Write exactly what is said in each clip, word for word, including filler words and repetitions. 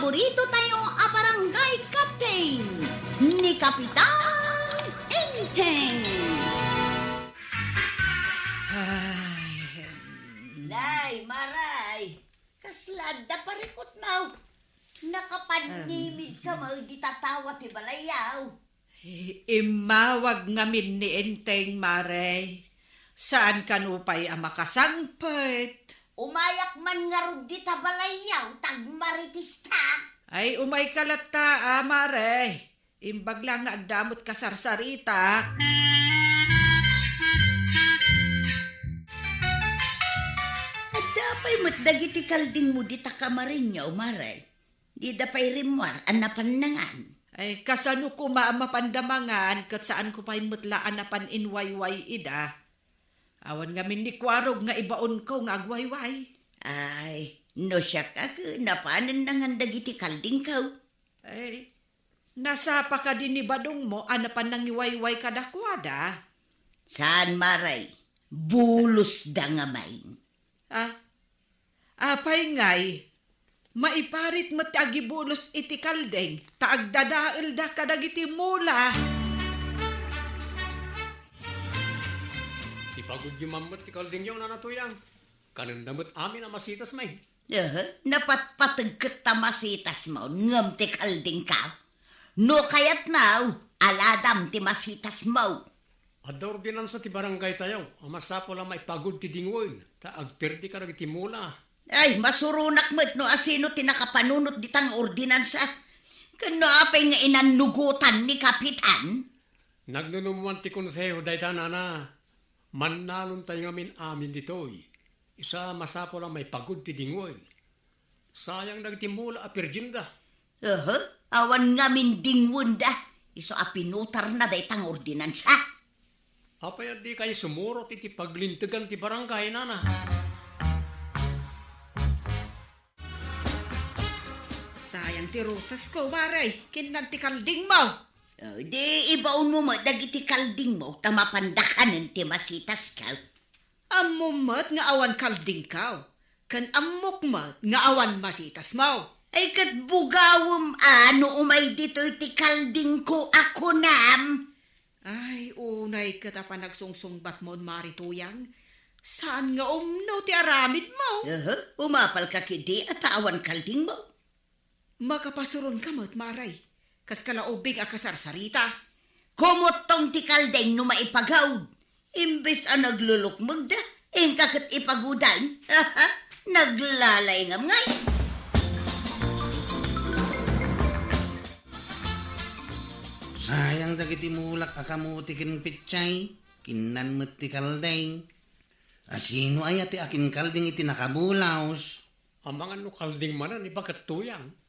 Paborito tayo a barangay captain, ni Kapitan Enteng. Ay, Nay, Maray, kasla adda parikutmo? Nakapanimid ka mo di tatawa ti balayyo. I-, immawag ngamin ni Enteng, Mare. Saan kano pay a makasangpet? Umayak man ngarud dita balayyo, ta agmaritista. Ay, umayka latta, a, Mare. Imbag la nga adda met kasarsaritak. Adda pay met dagiti kaldingmo dita kamarinyo, Mare. Dida pay rimmuar a napan nangan. Ay, kasano koma a mapanda mangan ket saanko pay met la a napan inwayway ida? Awan ngamin ni Kuarog nga ibaonko nga agwayway. Ay, no siak a ket napanen nangan dagiti kaldingko. Ay, nasapa kadi ni Badongmo a napan nangiwayway kadakuada? Saan, Mare. Bulosda ngamin. Ah, Apay ngay, maiparit met ti agibulos iti kalding, ta agdadaelda kadagiti mula. Ipagudyo man met ti kaldingyo, Nana Tuyang. Kanenda met amin a masitas, may. Aha, napatpateg ket ta masitasmo, ngem ti kaldingko. No kayatmo, aladam ti masitasmo. Adda ordinansa ti barangaytayo a masapul a maipagud ti dingwen ta agperdi kadagiti mula. Ay, masuronak met no asino ti nakapanunot dita nga ordinansa. Ken no apay nga inannugotan ni Kapitan? Nagnunummoan ti konseho dayta, Nana. Mannalontayo ngamin amin ditoy. Isu a masapul a maipagud ti dingwen. Sayang dagiti mula a perdienda. Aha, awan ngamin dingwenda, isu a pinutarna dayta nga ordinansa. Apay a dikay sumurot iti paglintegan ti barangay, Nana? Sayang ti rosasko, Mare, kinnan ti kaldingmo. O, di ibaonmo met dagiti kaldingmo, ta mapanda kanen ti masitasko. Ammom met nga awan kaldingko, ken ammok met nga awan masitasmo. Ay, ket bugawem a no umay ditoy ti kaldingko a kunam. Ay, unay ket a panagsungsungbatmon, Mare Tuyang. Saan nga umno ti aramidmo? Aha, umapalka ketdi a ta awan kaldingmo. Makapasuronka met, Mare. Kaskala ubing a kasarsarita. Kumuttong ti kalding no maipagud. Imbes a naglulukmegda, inka ket ipagudan. Naglalay ngem ngay. Sayang dagiti mulak a kamuti ken petsay, kinnan met ti kalding. Asino aya ti akinkalding iti nakabulaos? Amangan no kalding manen, ibagat Tuyang.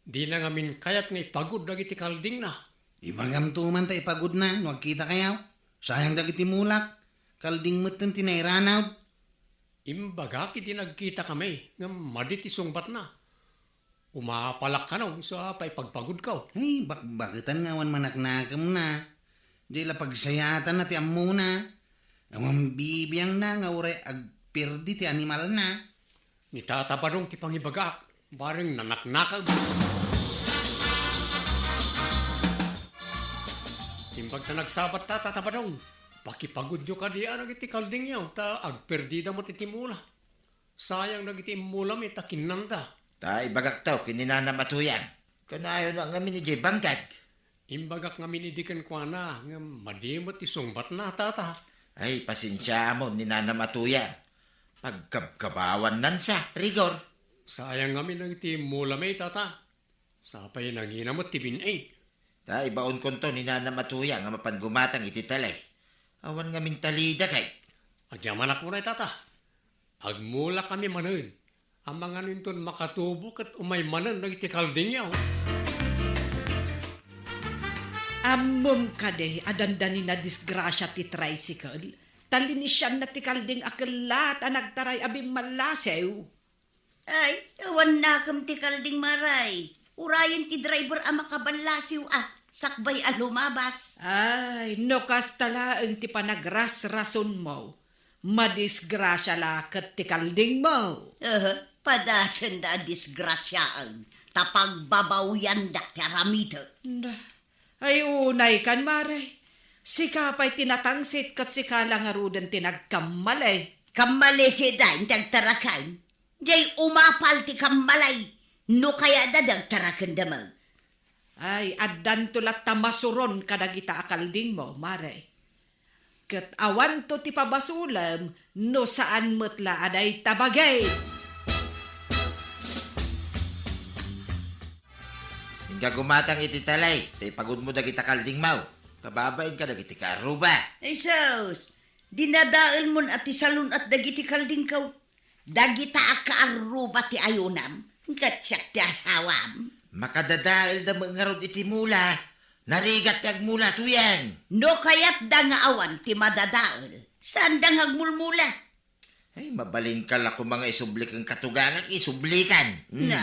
Dina ngamin kayat nga ipagud dagiti kaldingna. Ibagamto man ta ipagudna no agkitakayo. Sayang dagiti mulak. Kalding metten ti nairanaw. Imbagak idi nagkitakami ngem madi ti sungbatna. Umapalak kano isu a paipagpagudko. Ay, bakbaketan nga awan manaknakemna. Di la pagsayatanna ti ammona. Awan bibiangna nga uray agperdi ti animalna. Ni Tata Badong ti pangibagak, bareng nanaknakaw. Imbag ta nagsabat ta, Tata Badong, pakipagudyo kadi a dagiti kaldingyo, ta agperdida met iti mula. Sayang dagiti immulami ta kinnanda. Ta ibagakto ken ni Nanam a Tuyang. Kanayon a ngamin idiay bangkag. Imbagak ngamin idi kenkuana, ngem madi met ti sungbatna, Tata. Ay, pasensiaam ni Nanam a Tuyang. Pagkabkabawannansa, Rigor. Sayang ngamin dagiti immulami, Tata. Sapay nangina met ti bin-i. Ta ibaonkonto ni Nanam a Tuyang a mapan gumatang iti tali. Awan ngamin talida kay. Agyamanak unay, Tata. Agmulakami manen. Amangan inton makatubo ket umay manen dagiti kaldingyo. Ammom kadi a dandani nadisgrasia ti tricycle? Ta linisianna ti kalding a kellat a nagtaray a bimmallasiw. Ay, awan nakem ti kalding, Maray. Urayen ti driver a makaballasiw a sakbay a lumabas. Ay, no kasta laeng ti panagrasrasonmo, madisgrasia la ket ti kaldingmo. Aha. Padasenda a disgrasiaan, ta pagbabawiandak ti aramidek. Nda, ay unay kan, Mare. Sika pay ti natangsit ket sika la ngaruden ti nagkammalay. Kammalay kida, inti agtarakan. Jay umapal ti kammalay. No kayatda, dagtaraken dama. Ay, addanto latta masuron kadagita a kaldingmo, Mare. Ket awanto ti pabasolem no saan met la a dayta bagay. Inka gumatang iti talay, ta ipagudmo dagita kaldingmo. Kababain kadagiti kaarruba. Ay sus, dinadaelmon a ti salun-at dagiti kaldingko. Dagita a kaarruba ti ayonam, ket siak ti asawam. Makadadaelda met ngarud iti mula. Narigat ti agmula, Tuyang. No kayatda nga awan ti madadael, saanda nga agmulmula. Ay, mabalinka la koma nga isubli ken katugangak, isublikan. Hmm. Na.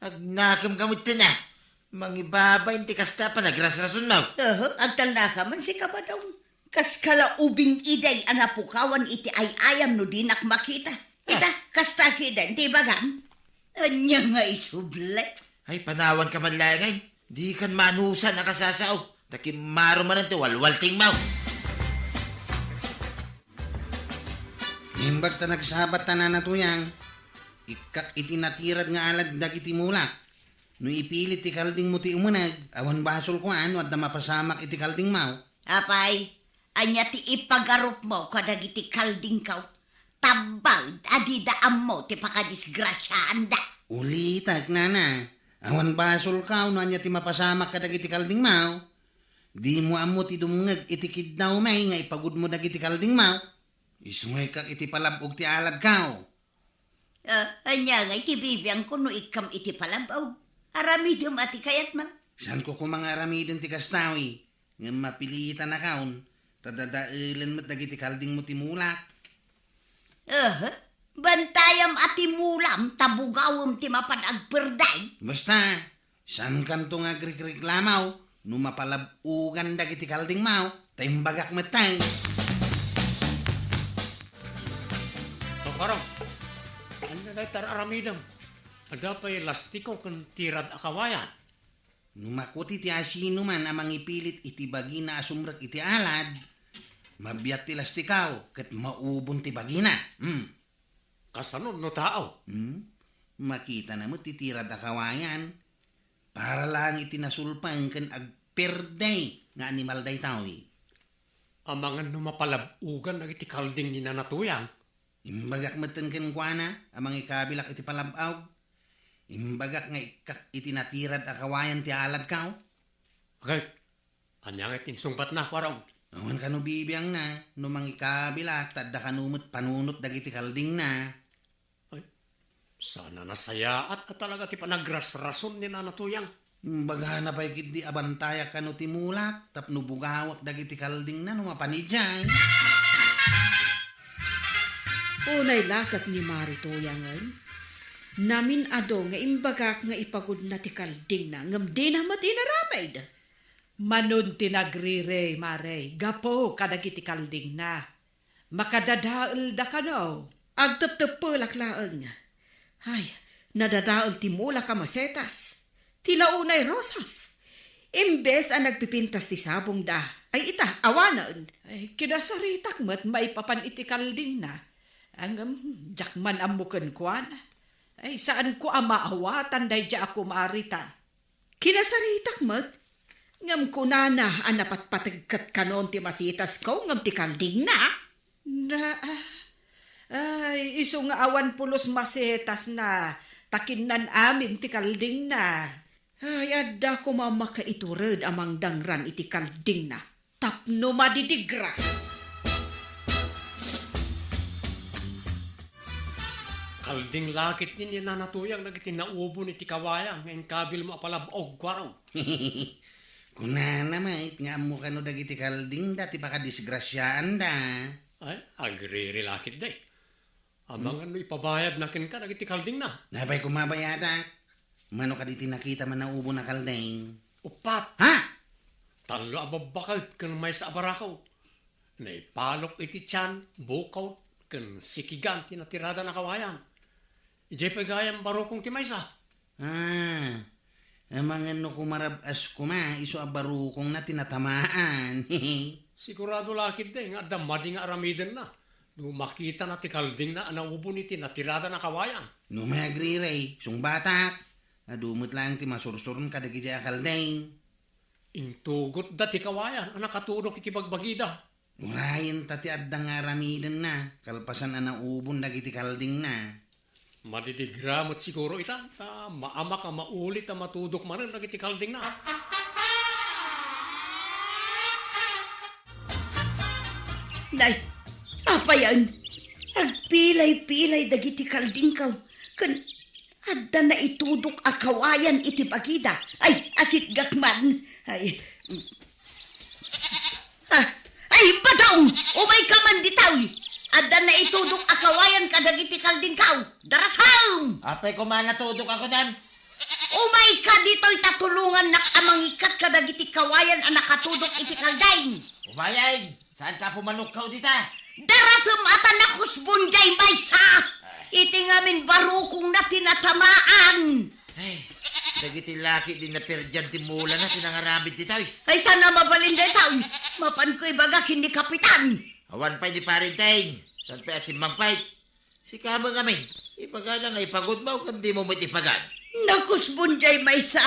Agnakem ka met, na. Mangibabain ti kasta a panagrasrasonmo. Oho, agtalnaka man, sika, Badong. Kas kala ubing iday a napukawan iti ay-ayam no dinak makita. Ita, ah, kasta kiden ti ibagam. Ania nga isubli? Ay, panawanka man laeng. Dikan maanusan a kasasao. Ta kimmaro manen ti walwaltingmo. Naimbag ta nagsabat ta, Nana Tuyang. Ikkak iti natirad nga alad dagiti mulak. No ipilit ti kaldingmo ti umuneg, awan basolko a no adda mapasamak iti kaldingmo. Apay, ania ti ipagarupmo kadagiti kaldingko? Tabbag a dida ammo ti pakadisgrasiaanda. Ulitek, Nana, awan basolko no ania ti mapasamak kadagiti kaldingmo. Dimo ammo ti dumngeg iti kiddawmi nga ipagudmo dagiti kaldingmo. Isungaykak iti palab-og ti aladko. Ah, ania ngay ti bibiangko no ikkam iti palab-og? Aramidem a ti kayatmo. Saanko koma nga aramiden ti kasta, wi? Ngem mapilitanakon, ta dadaelen met dagiti kaldingmo ti mulak. Aha, bantayam a ti mulam ta bugawem ti mapan agperday. Basta, saankanto nga agrikriklamo no mapalab-ogan dagiti kaldingmo, ta imbagak met tay. Tokarong, ania dayta aramidem? Adda pay lastiko ken tirad a kawayan? No makuti ti asinoman a mangipilit iti bagina a sumrek iti alad, mabiat ti lastiko ket maubon ti bagina. Hmm. Kasano no tao? Hmm? Makitana met ti tirad a kawayan. Para laeng iti nasulpeng ken agperday nga animal daytoy. Amangan no mapalab-ogan dagiti kalding ni Nana Tuyang? Imbagak metten kenkuana a mangikabilak iti palab-og. Imbagak nga ikkak iti natirad a kawayan ti aladko. Agay, ania nga ti insungbatna, Kuarog? Awan kano bibiangna, no mangikabilak, ta adda kano met panunot dagiti kaldingna. Ay, saan a nasayaat a talaga ti panagrasrason ni Nana Tuyang. Imbagana pay ketdi a bantayak kano ti mulak tapno bugawek dagiti kaldingna no mapan idiay. Unay la ket ni Mari Tuyangen, namin-ado nga imbagak nga ipagudna ti kaldingna ngem dina met inaramid. Manon ti nagrirey, Mari, gapu kadagiti kaldingna. Makadadaelda kano? Agtepteppelak laeng. Ay, nadadael ti mulak a masetas. Ti launay rosas. Imbes a nagpipintas ti sabongda, ay ita, awanen. Ay, kinasaritak met maipapan iti kaldingna. Ngem, diak man ammo kenkuana. Ay, saanko a maawatan daydiay a kumarita. Kinasaritak met, ngem kunana a napatpateg ket kanon ti masetasko ngem ti kaldingna. Na, ay, isu nga awan pulos masetasna, ta kinnan amin ti kaldingna. Ay, adda koma makaitured a mangdangran iti kaldingna. Tapno madidigra. Kalding la ketdi ni Nana Tuyang dagiti naubon iti kawayan nga inkabilmo a palab-og, Kuarog. Kunana met nga ammo kano dagiti kaldingda ti pakadisgrasiaanda. Ay, agriri la ketdi. Amangan no ipabayadna kenka dagiti kaldingna. Apay koma bayadak? Mano kadi ti nakitam a naubon a kalding? Uppat. Ha? Tallo a babbaket ken maysa a barako. Naipalok iti tian, bukot, ken sikigan ti natiradan a kawayan. Idiay pay gayam barukong ti maysa. Ah, amangan no kumarab-as koma, isu a barukongna ti natamaan. Sigurado la ketdi nga adda madi nga aramidenna no makitana ti kaldingna a naubon iti natiradana a kawayan. No may agrirey, sungbatak. Adu met laeng ti masursurom kadagiti a kalding. Intugotda ti kawayan a nakatudok iti bagbagida. Urayenta ti adda nga aramidenna, kalpasan a naubon dagiti kaldingna. Madidigra met siguro ita, ta maamak a maulit a matudok manen dagiti kaldingna. Nay, apayan, agpilay-pilay dagiti kaldingkaw, ken adda naitudok a kawayan iti bagida. Ay, asitgak man. Ay. Ah, ay, Badong! Umayka man ditoy! Adda naitudok a kawayan kadagiti kaldingkaw. Darasem! Apay koma natudok a kunan? Umayka ditoy ta tulongannak a mangikkat kadagiti kawayan a nakatudok iti kalding. Umayay! Saanka a pumanukkaw dita? Darasem a ta nakusbon jay maysa! Iti ngamin barukongna ti natamaan! Ay, dagiti laki di naperdian ti mulana ti nangaramid ditoy. Ay, saan a mabalin daytoy? Mapanko ibaga ken ni Kapitan. Awan pay ni Parinteng. Saan pay a simmangpet? Sika met ngamin, ibagana nga ipagudmo ken dimo met ipagud. Nakusbon jay maysa.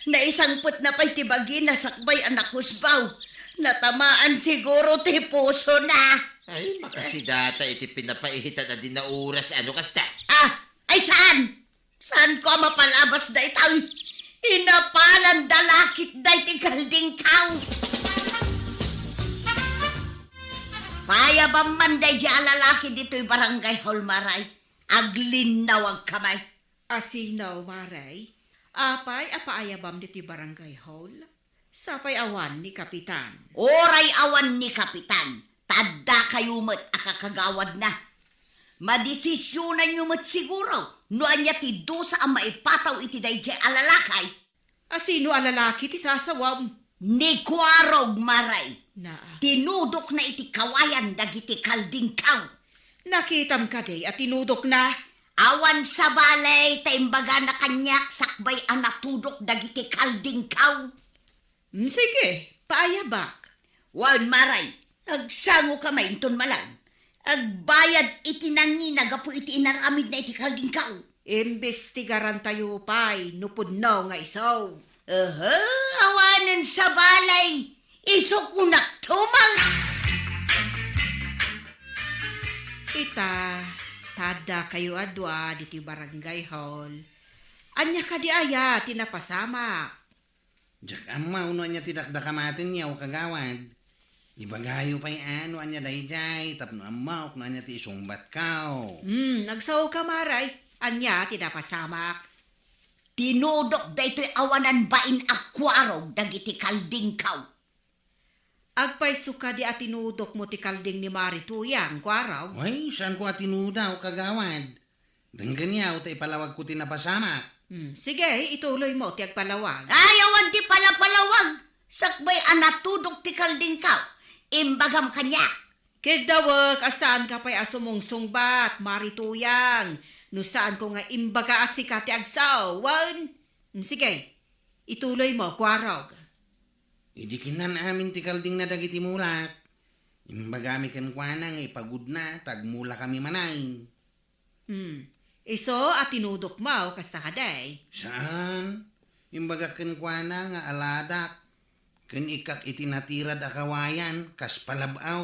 Naisangpetna pay ti bagina sakbay a nakusbaw. Natamaan siguro ti pusona. Ay, makasidata iti pinapaihitan a di nauras, ano kasta? Ah, ay saan? Saanko a mapalabas daytoy? Inapalanda la ketdi ti kaldingkaw. Paayabam man daydiay a lalaki ditoy barangay hall, Maray. Aglinnawagka met. Asino, Maray? Apay a paayabam ditoy barangay hall? Sapay awan ni Kapitan. Uray awan ni Kapitan, ta addakayo met a kakagawadna. Madesisionanyo met siguro no ania ti dusa a maipataw iti daydiay a lalaki. Asino a lalaki ti sasawam? Ni Kuarog, Maray. Naa. Tinudokna iti kawayan dagiti kaldingkaw. Nakitam kadi a tinudokna? Awan sabali ta imbagana kaniak sakbay a natudok dagiti kaldingkaw. Mm, sige, paayabak. Wen, Maray, agsangoka met inton malang. Agbayad iti nangina gapu iti inaramidna iti kaldingkaw. Imbestigarantayo pay no pudno nga isu. Aha, awanen sabali. Isu kunak tumang. Ita, ta addakayo a dua ditoy barangay hall. Ania kadi aya ti napasamak? Diak ammo no ania ti dakdakamatenyo, kagawad. Ibagayo pay a no ania daydiay tapno ammok no ania ti isungbatko. Hmm, agsaoka, Maray. Ania ti napasamak? Tinudok daytoy awanan bain a kuarog dagiti kaldingkaw. Agpayso kadi a tinudokmo ti kalding ni Mari Tuyang, Kuarog? Wen, saanko a tinudok, kagawad. Denggenyo ta ipalawagko ti napasamak. Hmm, sige, ituloymo ti agpalawag. Ay, awan ti palapalawag. Sakbay a natudok ti kaldingkaw, imbagam kaniak. Kiddawek a saanka pay a sumungsungbat, Mari Tuyang, no saanko nga imbaga a sika ti agsaw, wen? Hmm, sige, ituloymo, Kuarog. Idi kinnan amin ti kaldingna dagiti mulak, imbagami kenkuana nga ipagudna ta agmulakami manen. Hmm. Isu a tinudokmo kasta kadi? Saan. Imbagak kenkuana nga aladak ken ikkak iti natirad a kawayan kas palab-aw.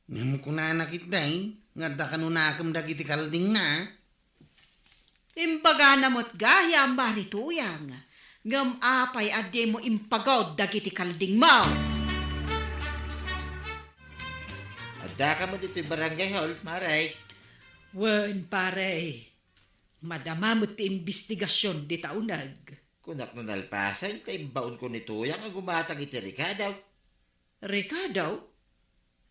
Ngem kunana ketdi nga adda kano nakem dagiti kaldingna. Imbagana met gayam, Mari Tuyang, ngem apay a dimo impagud dagiti kaldingmo? Addaka met ditoy barangay hall, Mari. Wen, pare. Madama met ti imbestigasion dita uneg. Kunak no nalpasen ta imbaonko ni Tuyang a gumatang iti rekado. Rekado?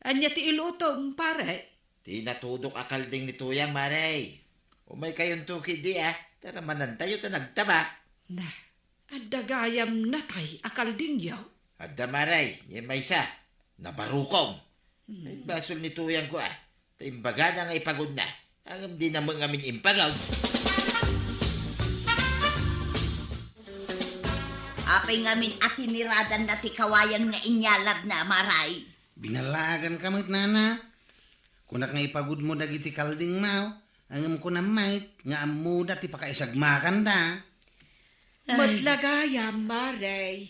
Ania ti ilutom, pare? Ti natudok a kalding ni Tuyang, Mari. Umaykayonto ketdi, a, ta ramanantayo ta nagtaba. Na, adda gayam natay a kaldingyo? Adda, Mari, ni maysa, nabarukong. Hmm. Ay, basol ni Tuyangko, a. Ta imbagana nga ipagudna, ngem dina met ngamin impagud. Apay ngamin a tiniradanna ti kawayan nga inyalabna, Maray? Binallaaganka met, nana. Kunak nga ipagudmo dagiti kaldingmaw, ngem kunam met nga ammoda ti pakaisagmakanda. Ay. Met la gayam, Maray.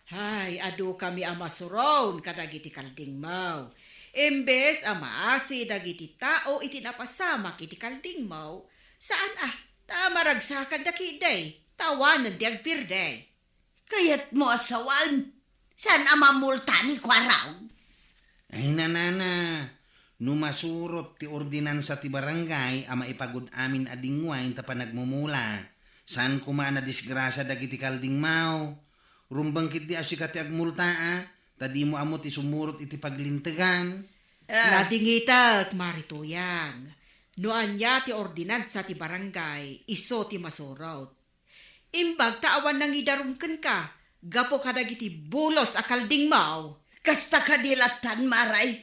Hay, adukami a masuron kadagiti kaldingmaw. Imbes a maasi dagiti tao iti napasamak iti kaldingmaw, saan a, ta maragsakanda ketdi, ta awanen ti agpirdi. Kayatmo a sawen, saan a mamulta ni Kuarog? Ay, nanana, no masurot ti ordinansa ti barangay a maipagud amin a dingwain ta panagmumula, saan koma a nadisgrasia dagiti kaldingmaw. Rumbeng ketdi a sika ti agmulta, a, ta dimo ammo ti sumurot iti paglintegan. Ah. Nadingitek, Mari Tuyang. No ania ti ordinansa ti barangay, isu ti masurot. Imbag ta awan nangidarum kenka gapu kadagiti bulos a kaldingmaw. Kasta kadi lattan, Maray?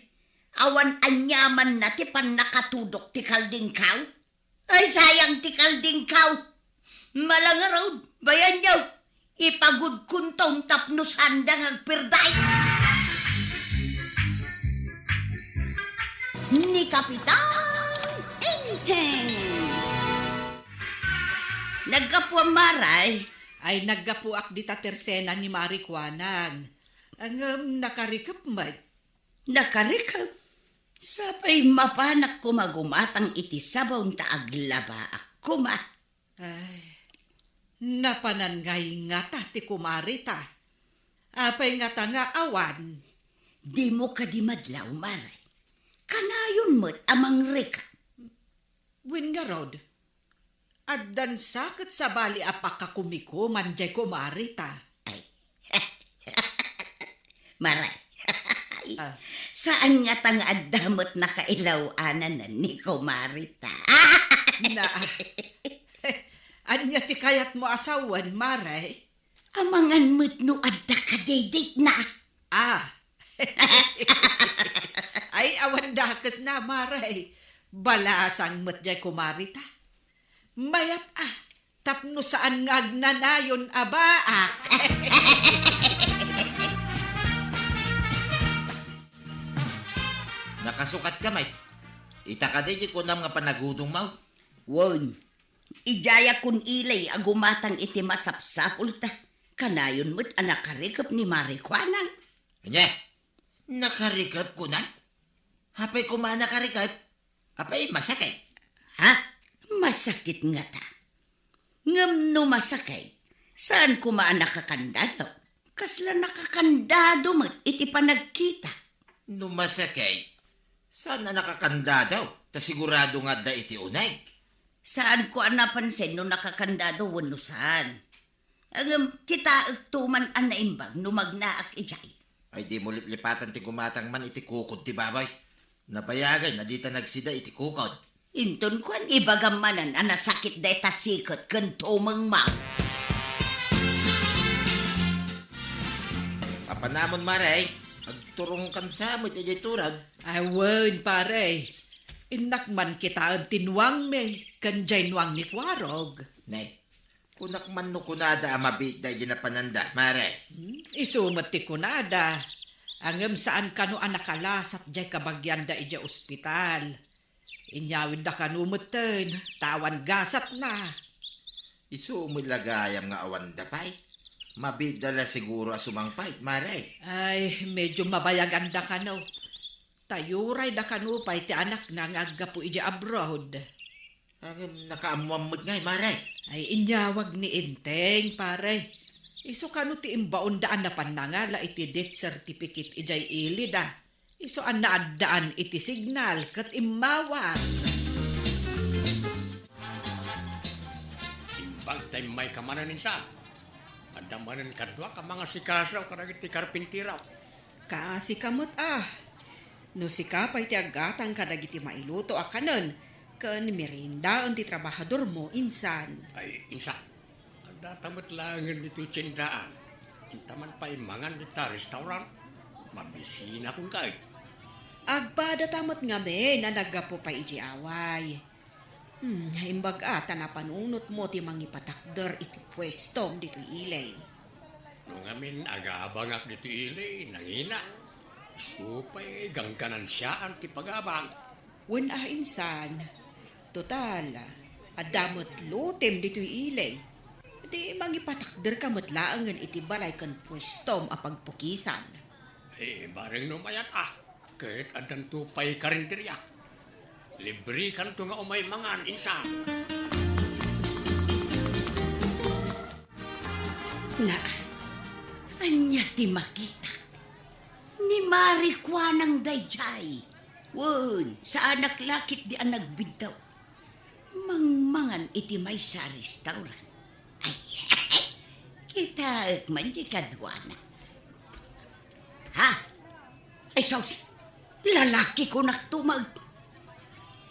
Awan aniamanna ti pannakatudok ti kaldingkaw? Ay, sayang ti kaldingkaw! Malangarud, bayanyo, ipagudkonton tapno sanda nga agpirdi. Ni Kapitan Enteng. Naggapuam, Maray? Ay, naggapuak dita tersena ni Mari Kuanang. Ngem nakarikep met. Nakarikep? Sapay mapanak koma gumatang iti sabaw ta aglabaak koma. Ay, napanan ngay ngata ti kumarita. Apay ngata nga awan? Dimo kadi madlaw, Maray. Kanayon met a mangrikep. Wen ngarud, addan sa ket sabali a pakakumikuman diay kumarita. Ay. Maray. Ah. Saan ngata nga adda met nakailaw-anan ni kumarita? Na, ania ti kayatmo a sawen, Maray? Amangan met no adda kadedetna. Ah. Ay, awan dakesna, Maray. Balasang met diay kumarita. Mayat a, tapno saan nga agnanayon a baak. Nakasukatka met. Ita kadi ti kunam nga panagudongmo? Wen, idiayak kun ilay a gumatang iti masapsapulta. Kanayon met a nakarikep ni Mari Kuanang. Ania? Nakarikep, kunam? Apay koma a nakarikep? Apay masakit? Ha? Masakit ngata. Ngem no masakit, saan koma a nakakandado? Kasla nakakandado met iti panagkita. No masakit, saan a nakakandado? Ta sigurado nga adda iti uneg. Saanko a napansin no nakakandado wenno saan. Ngem, kitaekto man a naimbag no magnaak idiay. Ay, dimo liplipatan ti gumatang man iti kukod ti baboy. Nabayagen a dita nagsida iti kukod. Inton kuan, ibagam manen a nasakit dayta siket ken tumengmo. Papanamon, Mare, agturongkan sa met idiay turag. Ay, wen, pare. Innak man kitaen ti nuangmi ken diay nuang ni Kuarog. Nay, kunak man no kunada a mabiit daydi napananda, Mare. Hmm, isu met ti kunada. Ngem saan kano a nakalasat diay kabagianda idiay ospital. Inyawidda kano metten, ta awan gasatna. Isu met la gayam nga awanda pay. Mabiitda la siguro a sumangpet, Mare. Ay, medyo mabayaganda kano. Ta urayda kano pay ti anakna nga aggapu idiay abroad. Ngem nakaammoam met ngay, Mare. Ay, inyawag ni Enteng, pare. Isu kano ti imbaonda a napan nangala iti death certificate idiay ilida. Isu a naaddaan iti signal ket immawag. Imbag ta immayka manen, insan. Adda manen kaduak a mangasikaso kadagiti karpintero. Kaasika met a. No sika pay ti aggatang kadagiti mailuto a kanen ken meriendaen ti trabahadormo, insan. Ay, insan. Addata met laengen ditoy tiendaan. Intaman pay mangan dita restaurant. Mabisina kun kay. Agpadata met ngamin a naggapu pay idiay away. Hmm, imbag a ta napanunotmo ti mangipatakder iti puestom ditoy ili. No ngamin, agabangak ditoy ili, nangina. Isu pay, gangganan siaan ti pagabang. Wen a, insan. Total, adda met lotem ditoy ili. Di mangipatakderka met laengen iti balay ken puestom a pagpukisan. Ay, bareng no mayat a. Ket addanto pay karinderia. Librekanto nga umay mangan, insan. Na, ania ti makitak? Ni Mari Kuanang daydiay. Wen, saanak la ketdi a nagbiddaw. Mangmangan iti maysa a restaurant. Ay, kitaek man ti kaduana. Ha? Ay, sus! Lalaki kunak tumag.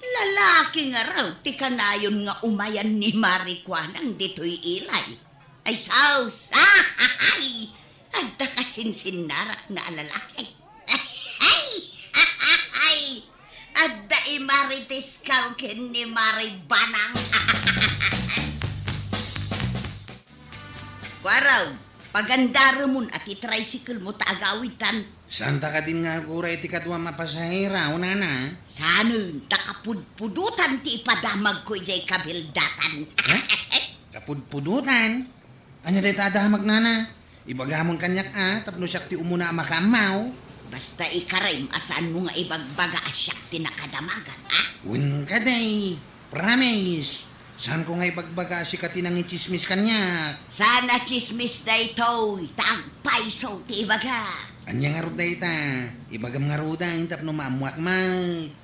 Lalaki ngarud ti kanayon nga umayan ni Mari Kuanang ditoy ili. Ay, sus! Ay, adda kasinsinnarak na a lalaki. Ay! Ay! Adda i Marites kaw ken ni Mari Banang. Kuaraw, pagandaremon a ti tricycle mo ta agawidtan. Saanta kadin nga agura iti kaduam a pasahero, nana? Saanen, ta kapudpudotan ti ipadamagko idiay kabildatan. Ha? Kapudpudotan? Ania dayta a damag, nana? Ibagamon kaniak a, tapno siak ti umuna a makaammo. Basta ikarem a saanmo nga ibagbaga a siak ti nakadamagan, a? Wen kadi, promise. Saanko nga ibagbaga a sika ti nangitsismis kaniak. Saan a tsismis daytoy, ta agpayso ti ibaga. Ania ngarud dayta? Ibagam ngaruden tapno maammoak met.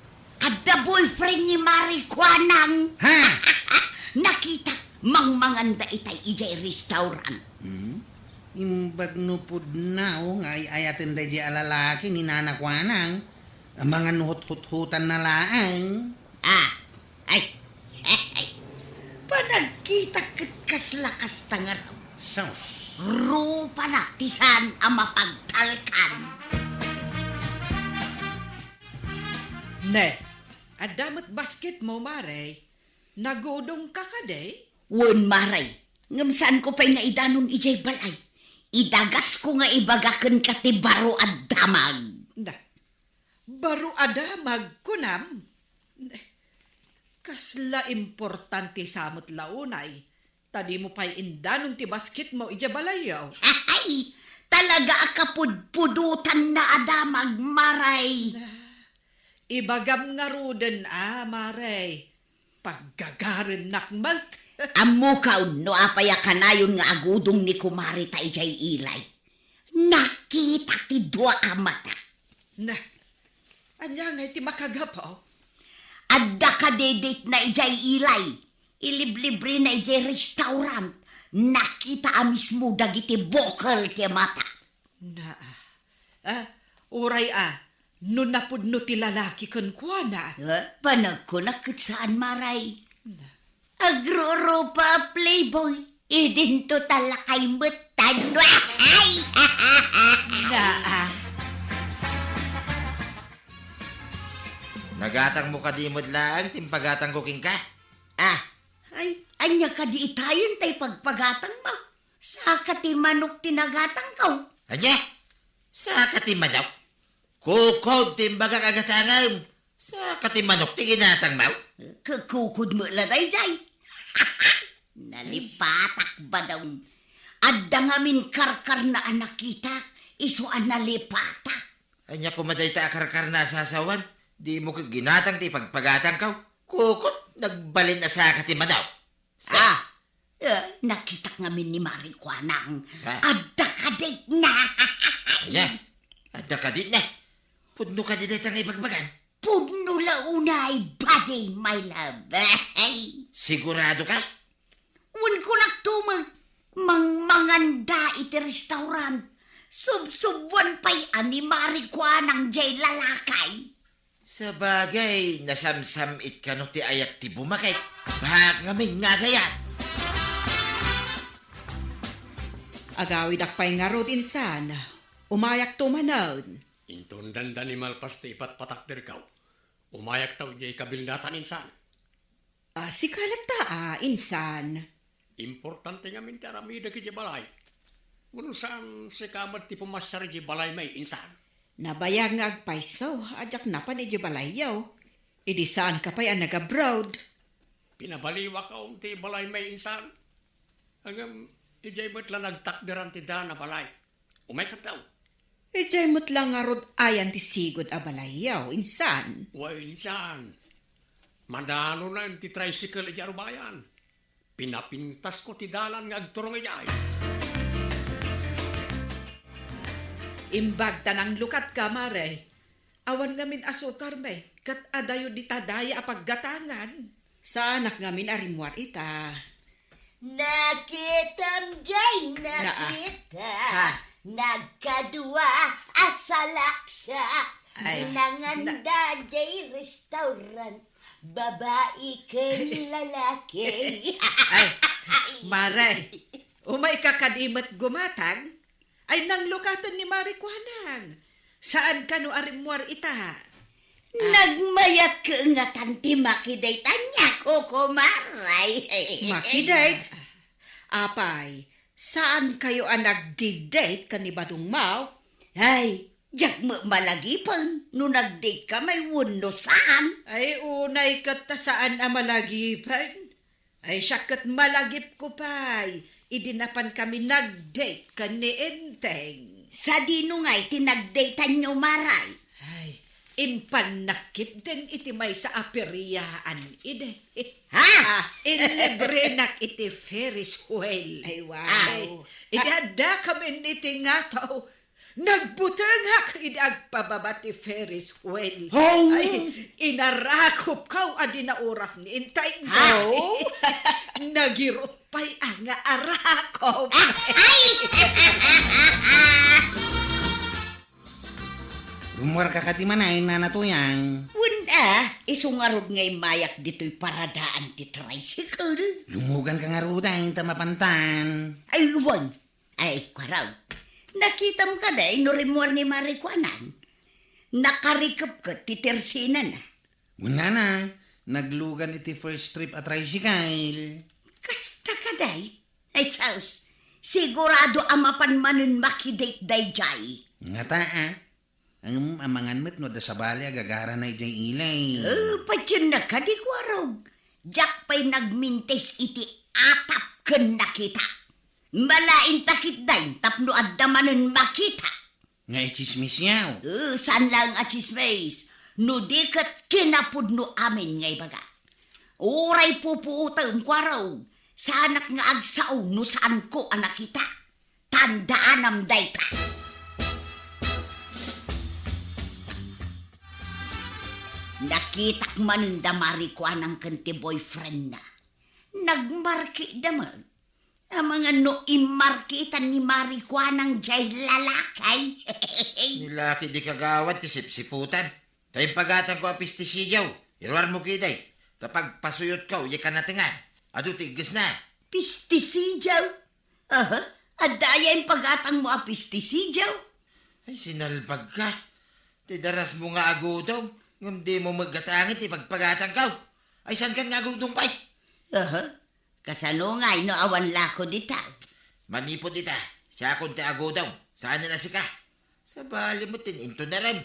Adda boyfriend ni Mari Kuanang. Ha? Nakitak, mangmanganda itay idiay restaurant. Hmm? Imbag no pudno nga ay-ayaten daydiay a lalaki ni Nana Kuanang, amangan no huthuthutanna laeng. Ah, ay, ay, panagkitak ket kasla kasta nga raw. Sus. Rupana ti saan a mapagtalkan. Ne, adda met basketmo, Mare. Nagudongka kadi? Wen, Mare. Ngem saanko pay nga idanon idiay balay. Idagasko nga ibaga kenka ti baro a damag. Na, baro a damag, kunam? Kasla importante sa met la unay. Ta dimo pay indanon ti basketmo idiay balayyo. Ay, talaga a kapudpudotanna a damag, Mare. Na, ibagam ngaruden a, Mare. Paggagarennak met. Ammokaw no apay a kanayon nga agudong ni kumareta idiay ili. Nakita ti dua a mata. Na, ania ngay ti makagapu? Adda kadi datena idiay ili. Iliblibrena idiay restaurant. Nakita a mismo dagiti bukel ti mata. Na, ah, uray a, no napudno ti lalaki kenkuana. Eh, panagkunak ket saan, Mare. Na. Agrurupa a playboy. Idinto ta lakay met tan. Ay! Na, ah. Nagatangmo kadi met laeng ti impagatangko kenka? Ah. Ay, ania kadi itayen tay pagpagatangmo? Saka ti manok ti nagatangko. Ania? Saka ti manok? Kukod ti imbagak a gatangem. Saka ti manok ti ginatangmo? Kukod met la daydiay. Nalipatak, badong. Adda ngamin karkarna a nakitak, isu a nalipatak. Ania koma dayta a karkarna a sasawen? Dimo ket ginatang ti ipagpagatangko. Kukod, nagbalin a saka ti manok. Ah, eh, nakitak ngamin ni Mari Kuanang. Ah. Adda kadit na. Ania? Adda kadit na? Pudno kadi dayta nga ibagbagan? Pudno la unay, buddy, my love. Sigurado ka? Wen, kunak tumeng, mangmanganda iti restaurant. Subsubwan pay a ni Mari Kuanang jay lalakay. Sabagay, nasamsam-it kano ti ayat ti bumakek. Bahak ngamin nga agayat. Agawidak pay ngarud insan. Umayakto manen. Inton dandani malpas ti ipatpatakderko, umayakto idiay kabildatan insan. Ah, sika latta, ah, insan. Importante ngamin ti aramidek idiay balay. Wenno saan sika met ti pumassar idiay balaymi, insan? Nabayag nga agpayso a diak napan idiay balayyo. Idi saanka pay a nag-abroad. Pinabaliwak ti balaymi, insan. Ngem, idiay met la nagtakderan ti daan a balay. Umaykataw. Idiay met la ngarud ayan ti sigud a balayyo, insan. Wen, insan. Madanonen ti tricycle idiay arubayan. Pinapintasko ti dalan nga agturong idiay. Imbag ta nanglukatka, Mare. Awan ngamin asukarmi, ket adayo dita daya a paggatangan. Saanak ngamin a rimmuar ita. Nakitam jay Na-, nakita, ha? Nagkadua a salaksa. Ay, Nanganda na- jay restaurant, babai ken lalaki. Ay, Mare, umayka kadi met gumatang? Ay, nanglukaten ni Mare Kuanang. Saan kano a rimmuar ita? Nagmayat kengatan ti makidayta, Kuko Mare. Makidate? Apay, saan kayo a nagdi-date ken ni Badong Mau? Ay, diak met malagipen no nag-date kami wenno saan. Ay, unay ket ta saan a malagipen. Ay, siak ket malagipko pay, idi napan kami nag-date ken ni Enteng. Sadino ngay ti nag-dateanyo, Mare? Ay, impannak ketdin iti maysa a periaan idi. Ha? Ah, inlibrenak iti Ferris wheel. Ay, wow. Ay, idi adda kami iti ngataw, nagbutengak idi agpababa ti Ferris wheel. Oh! Ay, inarakopko a di naoras ni Enteng. Ha? Oh! Nagirut pay a nga arakop. Ay! Rummuarka kadi man ay, Nana Tuyang? Wen a, isu ngarud nga immayak ditoy paradaan ti tricycle. Lumuganka ngarud ay ta mapantan. Ay, wen. Ay, kuaraw. Nakitam kadi no rimmuar ni Mare Kuanang? Nakarikep ket ti tersinana. Wen, Nana, naglugan iti first trip a tricycle. Kasta kadi? Ay, sus, sigurado a mapan manen makidate daydiay. Ngata, a? Ngem amangan met no adda sabali a gagarana idiay ili. Eh, patiennak kadi, kuaraw. Diak pay nagmintis iti atap ken nakita. Malainta ketdin tapno adda manen makita. Nga itsismisyo? Eh, saan laeng a tsismis. No di ket kinapudno amin nga ibaga. Uray pupuotem, kuaraw. Saanak nga agsao no saanko a nakita. Tandaanam dayta. Nakitak manen da Mare Kuanang ken ti boyfriendna. Nagmarkida met. Amangan no immarkitan ni Mare Kuanang jay lalaki. Ni laki di kagawad ti sipsiputan. Ta impagatangko a pistisidiaw, iruarmo ketdi. Ta pagpasuyotko, idiay kanatengan. Adu ti iggesna. Pistisidiaw? Aha, adda aya impagatangmo a pistisidiaw? Ay, sinalbagka. Ti darasmo nga agudong, ngem dimo met gatangen ti pagpagatangko. Ay, saankan nga agudong pay? Aha, kasano ngay no awan lako dita? Manipud ita, siakon ti agudong, saanen a sika. Sabali met ti intunarem.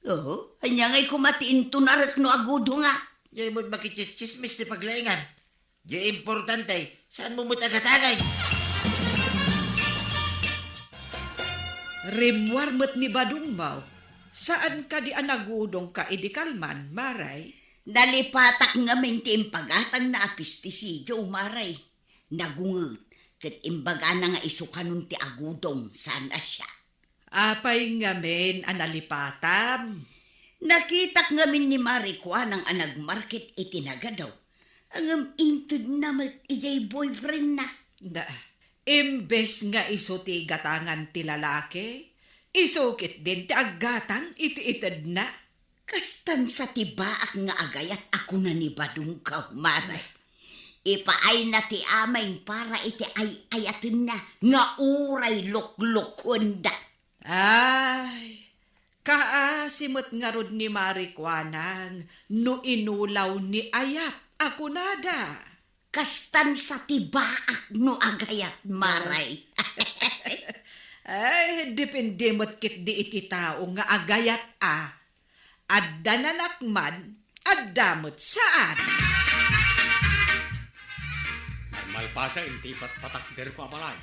Oho, ania ngay koma ti intunarek no agudonga? Diay met makitsismis ti paglaingam. Diay importante, saanmo met a gatangen. Rimmuar met ni Badong Mau, saan kadi a nagudongka idi kalman, Mare? Nalipatak ngamin ti impagatangna a pistisidiaw, Mare. Nagunget, ket imbagana nga isu kanon ti agudong, saan a siak. Apay ngamin a nalipatam? Nakitak ngamin ni Mare Kuanang a nagmarket iti nagadaw. Ngem intedna met idiay boyfriendna. Na, imbes nga isu ti gatangan ti lalaki, isu ketdin ti aggatang iti itedna. Kastan sa ti baak nga agayat a kuna ni Badongko, Mare. Ipaayna ti amin para iti ay-ayatenna nga uray loklokuenda. Ay, kaasi met ngarud ni Mare Kuanang no inulaw ni ayat a kunada. Kastan sa ti baak no agayat, Mare. Ay, depende met ketdi iti tao nga agayat a. Adda nanakman, adda met saan. Malmalpasen ti patpatakderko a balay.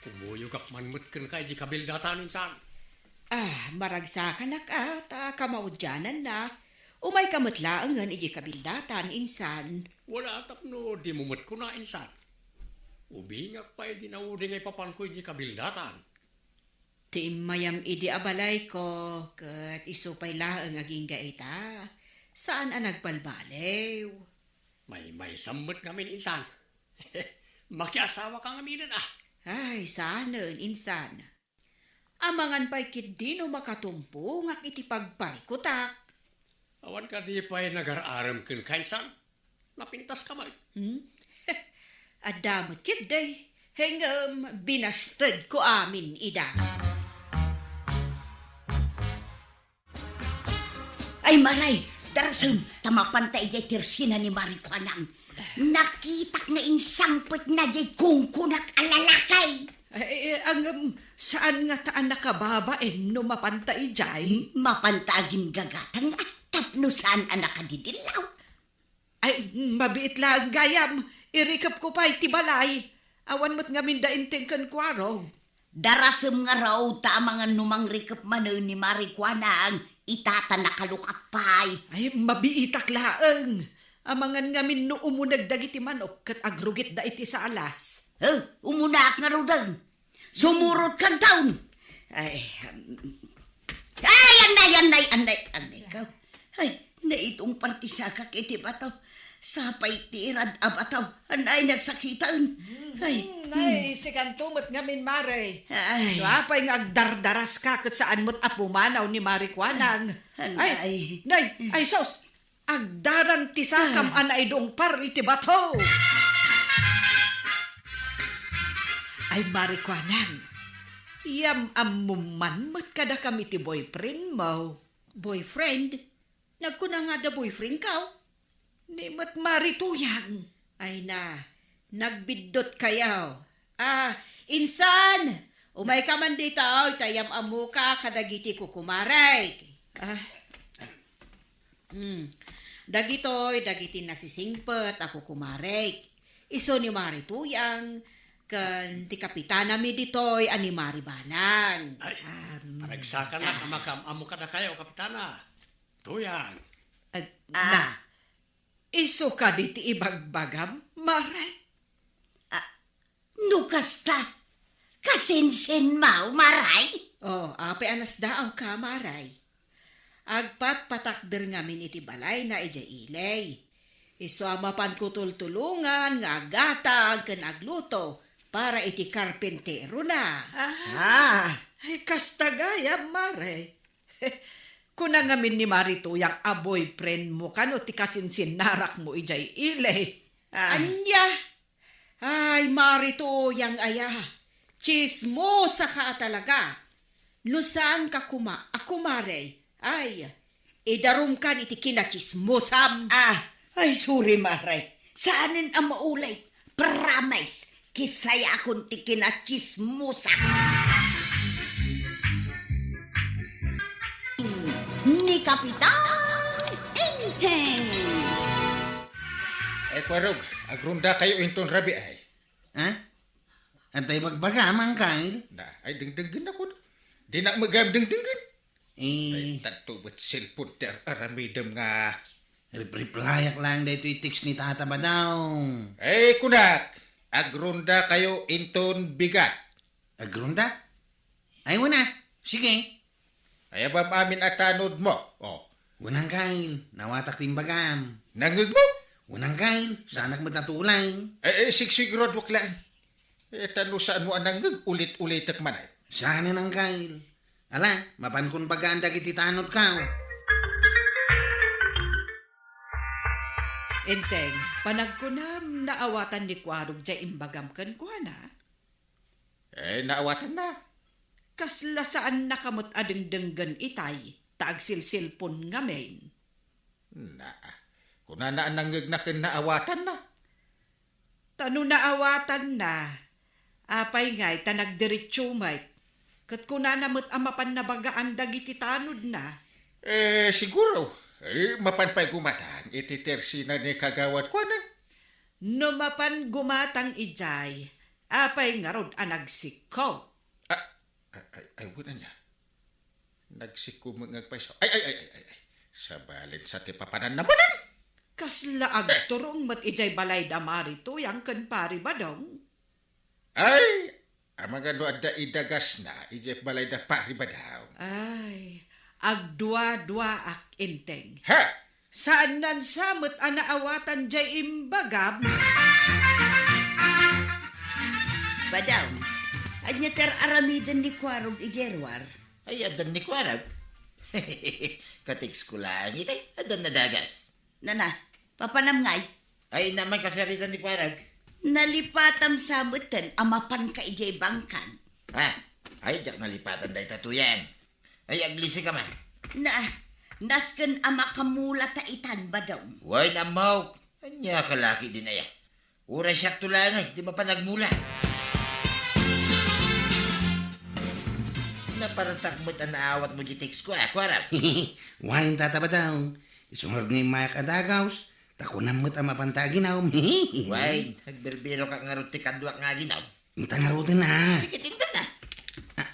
Kumuyogak man met kenka idiay kabildatan, insan. Ah, maragsakanak a ta kamaudiananna. Umayka met laengen idiay kabildatan, insan. Wala tapno dimo met kuna, insan. Ubingak pay idi naudi nga ipapanko idiay kabildatan. Ti immayam idi a balayko, ket isu pay laeng agingga ita, saan a nagbalbaliw. Maymaysam met ngamin, insan. Makiasawaka ngaminen, a. Ay, saanen, insan. Amangan pay ketdi no makatumpongak iti pagparikutak. Awan kadi pay nagar-arem kenka, insan? Napintaska met. Hmm? Adda met ketdi. Ngem binastedko amin ida. Ay, Maray, darasem, ta mapanta idiay tersina ni Mari Kuanang. Nakitak nga insangpetna diay kungkunak a lalaki. Ay, ay, ay, ngem, saan ngata a nakababain no mapanta idiay? Mapanta aginggagatang a tapno saan a nakadidillaw. Ay, mabiit laeng gayam, irikepko pay ti balay. Awan met ngamin da Enteng ken Kuarog. Darasem ngarud ta amangan no mangrikep manen ni Mari Kuanang, ita ta nakalukak pay. Ay, mabiitak laeng. Amangan ngamin no umuneg dagiti manok ket agrugitda iti salas. Eh, umunaak ngaruden. Sumurot kantaon. Ay, um, ay, anay, anay, anay, anay ka. Ay, naitungpar ti sakak iti bato. Sapay ti irad a bato. Anay, nagsakitan. Ay, hmm. Nay, sikanto met ngamin, Mare. Ay. No apay nga agdardaraska ket saan met a pumanaw ni Mari Kuanang. Anay. Ay, nay, ay sus! Agdaran ti sakam a naidungpar iti bato. Ay, Mari Kuanang, yam-ammom man met kadakami ti boyfriend mo. Boyfriend? Nagkuna nga adda boyfriend kaw? Ni met Mari Tuyang. Ay na, nagbiddut kayo. Ah, insan, umayka man ditoy, ta yam-ammoka kadagiti kukumarek. Ah. Hmm. Dagitoy, dagiti nasisingpet a kukumarek. Isu ni Mari Tuyang, ken ti kapitanami ditoy a ni Mari Banang. Ay, um, maragsakanak a makam-ammo kadakayo, Kapitana. Tuyang. Ah, ah. Na, isu kadi ti ibagbagam, Mare? Ah, no kasta, kasinsinmaw, Mare? Oh, apay a nasdaawka, Mare? Agpatpatakder ngamin iti balayna idiay ili. Isu a mapanko tultulongan nga aggatang ken agluto para iti karpinterona. Ah. Ah. Ay, kasta gayam, Mare. Kuna ngamin ni Mari Tuyang a boyfriend mo kano ti kasinsinnarak mo idiay ili. Ah. Ania? Ay, Mari Tuyang aya. Tsismosa ka a talaga. No saan ka kuma a kumare, ay, idarumkan iti kinatsismosam. Ah, ay, sorry, Mare. Saanen a maulit. Promise, kisayakon ti kinatsismosa. Ni Kapitan Enteng. Ay, Kuarog, agrunda kayo inton rabii, ay. Ha? Adda ibagbagam, Angkel? Na, ay, dengdenggen ako, no? Di na magam dengdenggen. Eh. Ay, tanto met cellphone ti ar-aramidem nga. Rep-replyak lang daytoy text ni Tata Badong. Eh, kunak, agrunda kayo inton bigat. Agrunda? Ay, wala. Sige. Ay, abam amin a tanod mo. Oh. Wala, Angkel. Nawatak ti imbagam. Nangngeg mo? Wala, Angkel. Saanak met a tulay. Eh, eh, sigsigurado ak lang. Eh, ta no saan mo a nangngeg, ulit-ulitek man, ay. Saan, Angkel? Ala, mapankon bagaan dagiti tanodko. Enteng, panagkunam naawatan ni Kuarog jay imbagam kenkuana? Eh, naawatanna. Kasla saannaka met a dengdenggen itay, ta agsilsilpon ngamin. Na, kunana a nangngegna ken naawatanna. Ta no naawatanna, apay ngay ta nagdiretso met? Ket kunana met a mapan nabagaan dagiti tanodna. Eh, siguro. Eh, mapan pay gumatang iti tersina ni kagawad kuana. No mapan gumatang idiay, apay ngarud a nagsikko? Ah, ay, ay, ay, wen ania? Nagsikko met nga agpayso. Ay, ay, ay, ay, ay, ay. Sabalen sa ti papananna manen. Kasla agturong met idiay balay da Mari Tuyang ken Pari Badong. Ay, amagano adda idagasna idiay balay da Pari Badong. Ay, agdua-duaak, Enteng. Ha? Saannan sa met a naawatan diay imbagam. Badong, ania ti ar-aramiden ni Kuarog idiay ruar? Ay, addan ni Kuarog. Katext ko laeng itay, addan nadagas. Nana, papanam ngay? Ay, naman kasaritan ni Kuarog. Nalipatam sa meten a mapanka idiay bangkag. Ah, ay, diak nalipatan dayta Tuyang. Ay, aglisi ka man. Na, nasken a makamula ta itan, Badong. Wen, ammok. Ania ka laki din aya? Uray siak to laeng, di mapan agmula. Naparatak met a naawat mo di text ko, ah, Kuarog. Wen, Tata Badong. Isu ngarud nga immayak a dagaws, ta kunam met a mapanta aginawem. Wen, agbirbirok ngarud ti kaduak nga aginawem. Inta ngaruden a. Dikit inta na. Ah,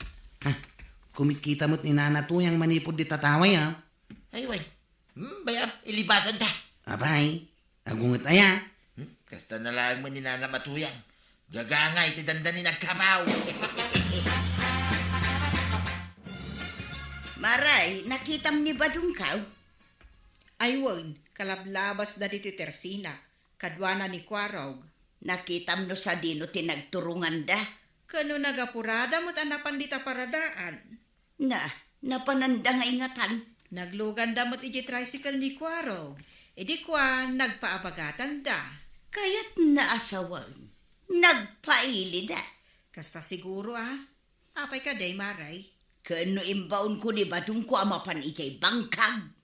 ah, kumitkita met ni Nana Tuyang manipud di tataway, ah. Ay, wen. Hmm, bay-am, ilibasan ta. Apay, agunget aya? Hmm, kasta na laeng met ni Nana Tuyang. Gagangay ti dandani nagkabaw. Maray, nakitam ni Badong kaw? Ay wen, kalablabasda ditoy tersinak, kaduana ni Kuarog. Nakitam no sadino ti nagturonganda? Ken no nagapurada met a napan dita paradaan. Na, napananda nga ingatan. Nagluganda met idiay tricycle ni Kuarog. Idi kuan, nagpaabagatan da. Kayatna a sawen, nagpailida. Kasta siguro, ah. Apay kadi, Maray? Ken no imbaonko ni Badongko a mapan idiay bangkag?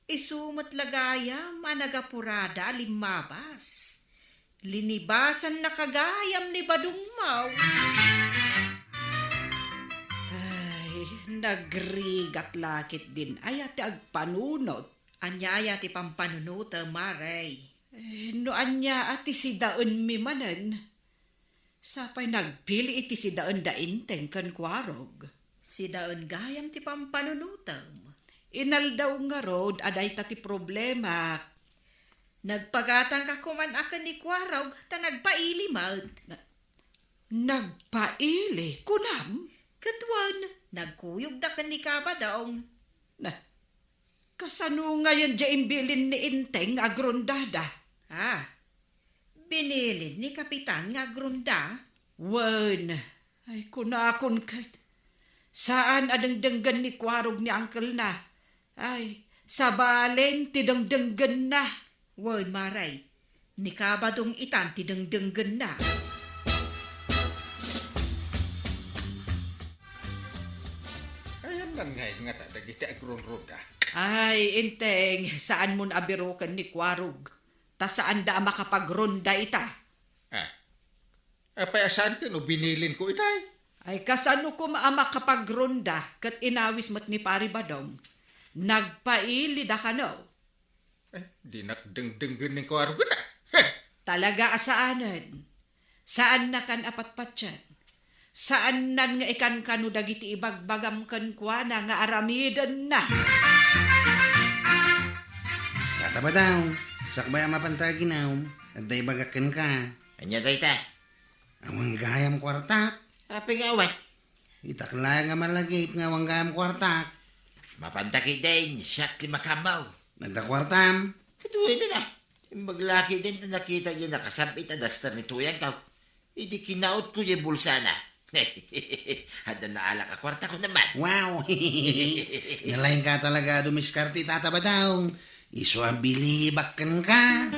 Isu met la gayam a nagapurada a limmabas. Linibasannaka gayam ni Badong Maw. Ay, nagrigat la ketdin aya ti agpanunot. Ania aya ti pampanunotem, Maray? Eh, no ania a ti sidaenmi manen? Sapay nagpili iti sidaen da Enteng ken Kuarog. Sidaen gayam ti pampanunotem. Inaldaw ngarud a dayta ti problemak. Nagpagatangka koman a ken ni Kuarog ta nagpaili met. Na-, nagpaili, kunam? Ket wen, nagkuyogda ken ni Kabadong. Na, kasano ngayen diay imbilin ni Enteng nga agrondada? Ah, binilin ni Kapitan nga agronda? Wen, ay, kunakon ket, saan a dengdenggen ni Kuarog ni angkelna. Ay, sabalen ti dengdenggenna. Wen, Maray, ni Kabadong itan ti dengdenggenna. Ayanna ngay ngata dagiti agronroda? Ay, Enteng, saanmon a biroken ni Kuarog. Ta saanda a makapagronda ita. Ah, apay a saan ken no binilinko itay? Ay, kasano koma a makapagronda ket inawis met ni Pari Badong? Nagpailida kano? Eh, dinak dengdenggen ni Kuarog a. Heh! Talaga a saanen. Saannakan a patpatien. Saannan nga ikankano dagiti ibagbagam kenkuana nga aramidenna. Tata Badong, sakbay a mapanta aginawem, adda ibagak kenka. Ania dayta? Awan gayam kuartak. Apay nga awan? Itak laeng a malagip nga awan gayam kuartak. Mapanta ketdin, siak ti makammaw. Adda kuartam? Kaduay na na. Imbag la ketdin ta nakita diay nakasab-it a daster ni Tuyang kaw. Idi kinautko diay bulsana. Adda naalak a kuarta ko naman. Wow! Nalaingka talaga a dumiskarte, Tata Badong. Isu a bilibak kenka.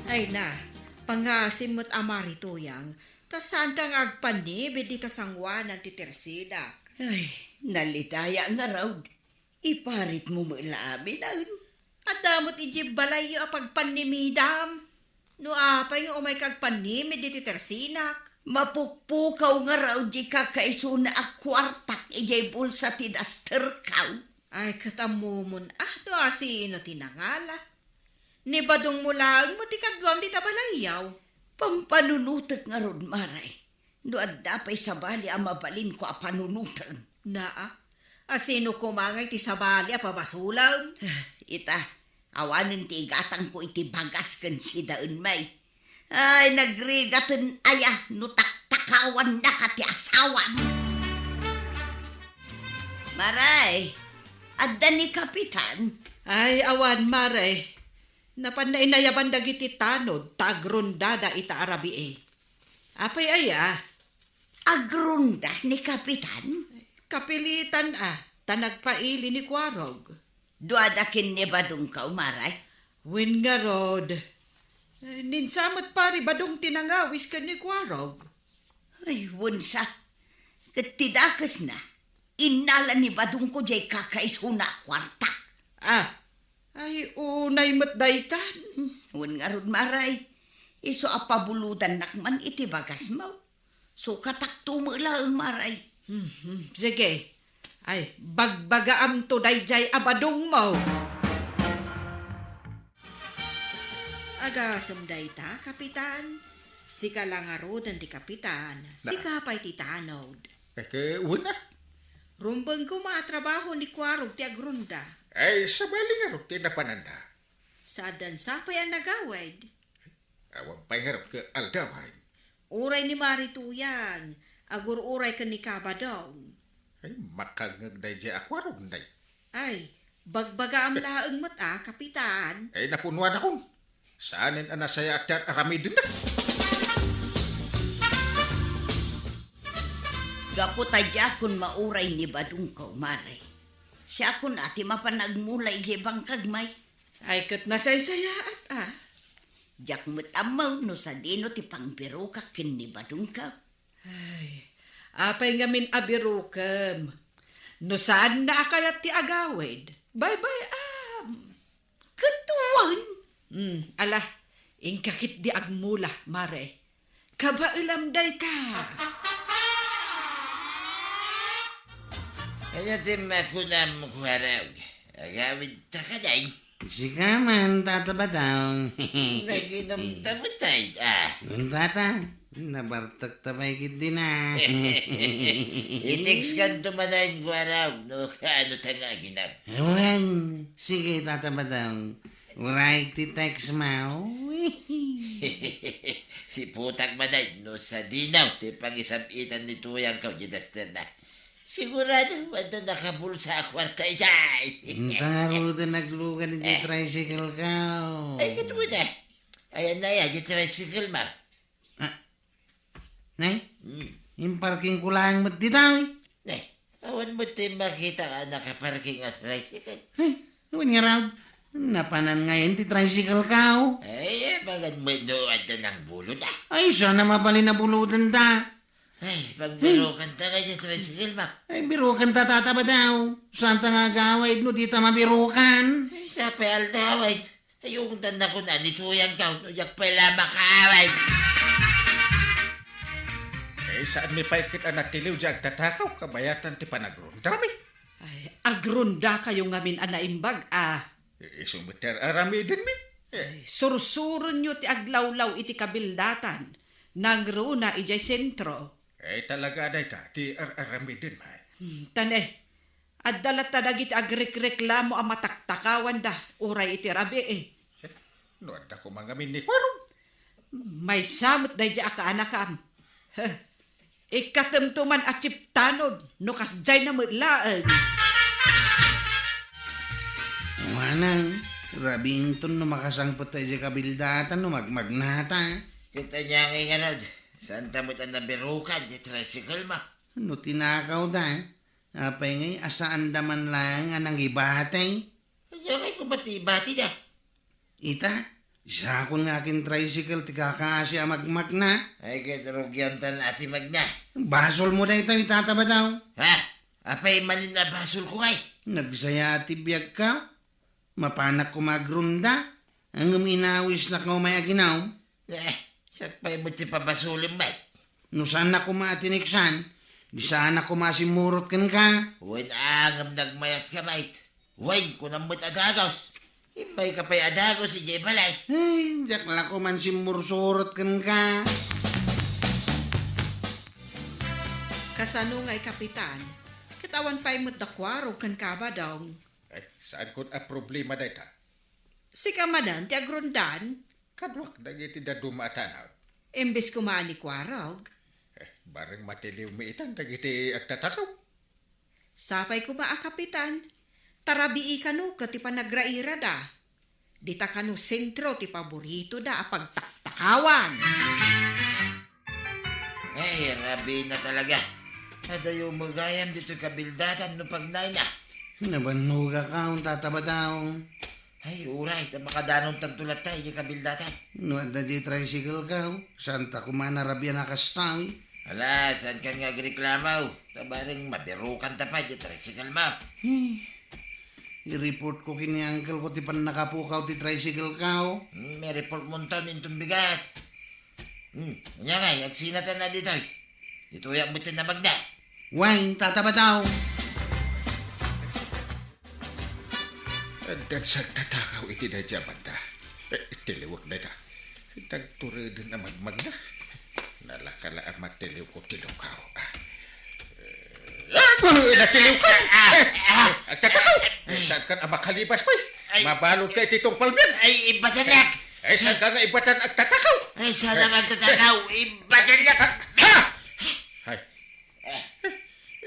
Ay na, pangasim met a Mari Tuyang, ta saanka nga agpanibid dita sangoanan ti tersidak. Ay, nalidaya ngarud. Iparitmo met la amin, aen. Adda met idiay balayyo a pagpanimidam. No apay nga umayka agpanimid ditoy tersinak? Mapukpukaw ngarud diay kakaisuna a kuartak idiay bulsa ti dasterkaw. Ay, ket ammomon, ah, no asino ti nangala? Ni badongmo laeng met ti kaduam dita balayyaw. Pampanunotek ngarud, Mare. No adda pay sabali a mabalinko a panunoten. Naa, asino koma ngay ti sabali a pabasolem? Ita, awanen ti igatangko iti bagas ken sidaen, May. Ay, nagrigaten aya no taktakawannaka ti asawam. Mare, adda ni Kapitan? Ay, awan, Mare. Napanna inayaban dagiti tanod ta agrondada ita a rabii. Apay aya? Agrunda ni Kapitan? Kapilitan a, ta nagpaili ni Kuarog. Duada ken ni Badongkaw, Mare? Wen ngarud. Eh, ninsa met pari Badong ti nangawis ken ni Kuarog. Ay, wensa. Ket ti dakesna, innala ni Badongko diay kakaisuna a kuartak. Ah, ay, unay met daytan. Hmm, wen ngarud, Mare. Isu a pabulodannak man iti bagasmo. Sukatakto met laeng, Mare. Hmm, hmm. Sige. Ay, bagbagaamto daydiay a Badongmo. Agasem dayta, Kapitan. Sika la ngaruden ti kapitan. Na- Sika pay ti tanod. Eh, ke, una? Rumbeng koma a trabaho ni Kuarog ti agrunda. Ay, sabali ngarud ti napananda. Saan dansa pay a nagawid? Awan pay ngarud ket aldawan. Uray ni Mari Tuyang, agur-uray ken ni Kabadong. Ay, makangngeg daydiay a Kuarog, nay. Ay, bagbagaam laeng met a, Kapitan. Ay, napunuan akon. Saanen a nasayaat ti ar-aramiden na. Gapu ta diakon mauray ni Badongko, Mare. Siakon a ti mapan agmula idiay bangkag, May. Ay, ket nasaysayaat a. Diak met ammo no sadino ti pangbirokak ken ni Badongko. Ay, apay ngamin a birokem? No saanna a kayat ti agawid, baybay-am. Ket wen? Hmm, ala, inka ketdi agmula, Mare. Kabaelam dayta. Ania ti makunam, Kuarog? Agawidta kadi? Sika man, Tata Badong. Naginumta met, a. Tata, nabartekta pay ketdi na. I-textkanto man, Kuarog, no kaano ta nga aginum. Wen, sige, Tata Badong. Uray ti textmo. Siputak man, no sadino ti pangisam-itan ni Tuyangko diay dasterna. Sigurado, adda nakabulsa a kuarta idiay. Inta ngaruden aglugan iti tricycle-ko. Ay, ket wen a. Ayanna aya diay tricycle-mo? Ah, nay? Hmm. Imparkingko laeng met dita, eh. Nay, awan met ti makita a nakaparking a tricycle. Ay, wen ngarud, napanan ngayen ti tricycle-ko. Ay, amangan met no adda nangbulod, a. Ay, saan a mabalin a bulodenta. Ay, pagbirokanta nga diay tricycle-mo. Ay, birokanta, Tata Badong. Saanta nga agawid no dita mabirokan? Ay, sapay aldawan. Ay, ungtannakon a ni Tuyangko no diak pay la makaawid. Eh, saanmi pay ket a natiliw diay agtatakaw kabayatan ti panagrondami? Ay, agrondakayo ngamin a naimbag a. Eh, isu met ti ar-aramidenmi. Eh. Ay, sursurenyo ti aglawlaw iti kabildatan. Nangruna idiay sentro. Eh, talaga dayta ti ar-aramidenmi. Hmm, tan, eh, adda latta dagiti agrekreklamo a mataktakawanda uray iti rabii. Eh, no adda koma ngamin ni Kuarog? Maysa met daydiay a kaanakam. Heh, ikkatemto man a chiptanod no kasdiayna met laeng. Awanen, rabiinton no makasangpet ta idiay kabildatan no magmagnata. Ket ania ngay ngarud, saanta met a nabirokan ti tricycle-mo? No tinakawda, apay ngay a saanda man laeng a nangibati? Ania ngay koma ti ibatida? Ita, isakon nga akin-tricycle ti kakaasi a magmakna. Ay, ket rugiantan a ti magna. Basolmo daytoy, Tata Badong. Ha? Apay manen a basolko ngay? Nagsaya ti biagko. Mapanak koma agrunda. Ngem inawisnak nga umay aginum. Eh, siak pay met ti pabasolem, bay. No saannak koma a tiniksan, di saanak koma a simmurot kenka. Wen a ngem nagmayatka, Mike. Wen, kunam met a dagus. Immayka pay a dagus idiay balay. Ay, diak la koman simmursurot kenka. Kasano ngay, Kapitan? Ket awan pay met da Kuarog ken Kabadong. Ay, saankon a problema dayta. Sika manen ti agrondan? Kaduak dagiti dadduma a tanaw. Imbes koma a ni Kuarog? Eh, bareng matiliwmi itan dagiti agtatakaw. Sapay koma a, Kapitan, ta rabii kano ket ti panagrairada. Dita kano sentro ti paboritoda a pagtaktakawan. Ay, rabiina talaga. Adayo met gayam ditoy kabildatan no pagnayna. Nabannogak, Tata Badong. Ay, uray, ta makadanontanto latta idiay kabildatan. No adda diay tricycle-ko, saanta koma a narabian a kasta. Ala, saankan nga agreklamo? Ta bareng mabirukanta pay diay tricycle-mo. Eh, i-report ko ken ni uncle-ko ti pannakapukaw ti tricycle-ko. Hmm, i-report monton inton bigat. Hmm, ania ngay, agsinatan a ditoy. Ditoyak met ti namagna. Wen, Tata Badong. Addan sa agtatakaw iti daydiay a banda. Eh, tiliwek dayta. Nagtureden a magmagna. Nalaka la a matiliwko ti lukaw. Ah. Eh, natiliwka! Eh, agtatakaw! Eh, saankan a makalibas pay? Ay. Mabaludka iti tungpalbiag! Ay, ibbatanak! Eh, saanka nga ibbatan agtatakaw? Ay, saannak agtatakaw, ibbatanak! Ha? Ay.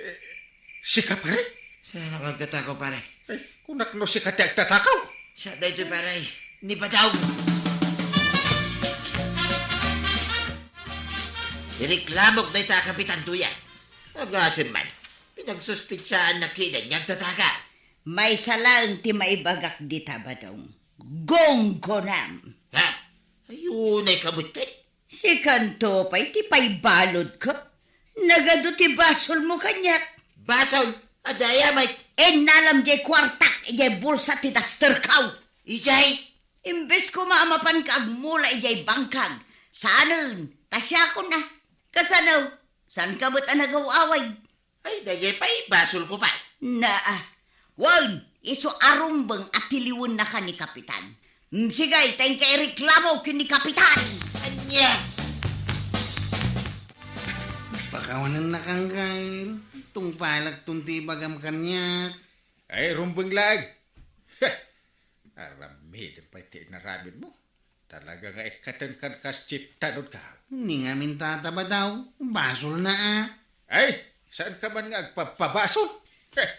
Eh, sika, pare? Saannak agtatakaw, pare? Eh, kunak no sika ti agtatakaw. Siak daytoy, pare. Ni Badong. Ireklamok dayta a kapitan, tuya. Agasem man, pinagsuspetsaannak ketdi nga agtatakaw. Maysa laeng ti maibagak dita, Badong. Gunggonam. Ha? Ay, unay ka met ket. Sikanto pay ti paibaludko. Nagadu ti basolmo kaniak. Basol? Adda aya, Mike? Innalam diay kuartak idiay bulsa ti dasterko. Idiay? Imbes koma a mapanka agmula idiay bangkag, saanen, ta siakon a. Kasano? Saanka met a nagaw-away? Ay, daydiay pay, basolko pay. Naa. Wen, isu a rumbeng a tiliwennaka ni Kapitan. Mm, sige, ta inka ireklamo ken ni Kapitan. Ania? Pakawanennak, uncle. Tungpalekton ti ibagam kaniak. Ay, rumbeng laeng. Heh! Aramiden pay ti inaramidmo. Talaga nga ikkatenkan kas chief tanodko. Ni ngamin, Tata Badong, basolna a. Ay, saanka man nga agpabpabasol?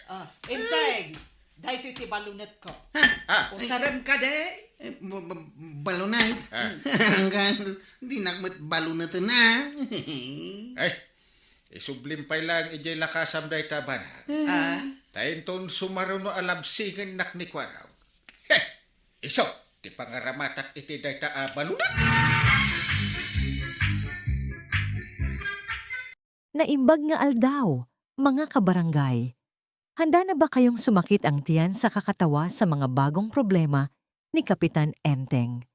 Ah, Enteng, daytoy ti balunetko. Ha? Ah. Usarem kadi? Eh, ba-, ba-, balunet? Ah. Uncle, dinak met baluneten a. Ay, isublim pay laeng idiay lakasam dayta, bana. Ah. Ta inton sumaruno a labsingennak ni Kuarog. Heh! Isu ti pangaramatak iti dayta a balunet. Naimbag nga aldaw, mga kabarangay. Handa na ba kayong sumakit ang tiyan sa kakatawa sa mga bagong problema ni Kapitan Enteng?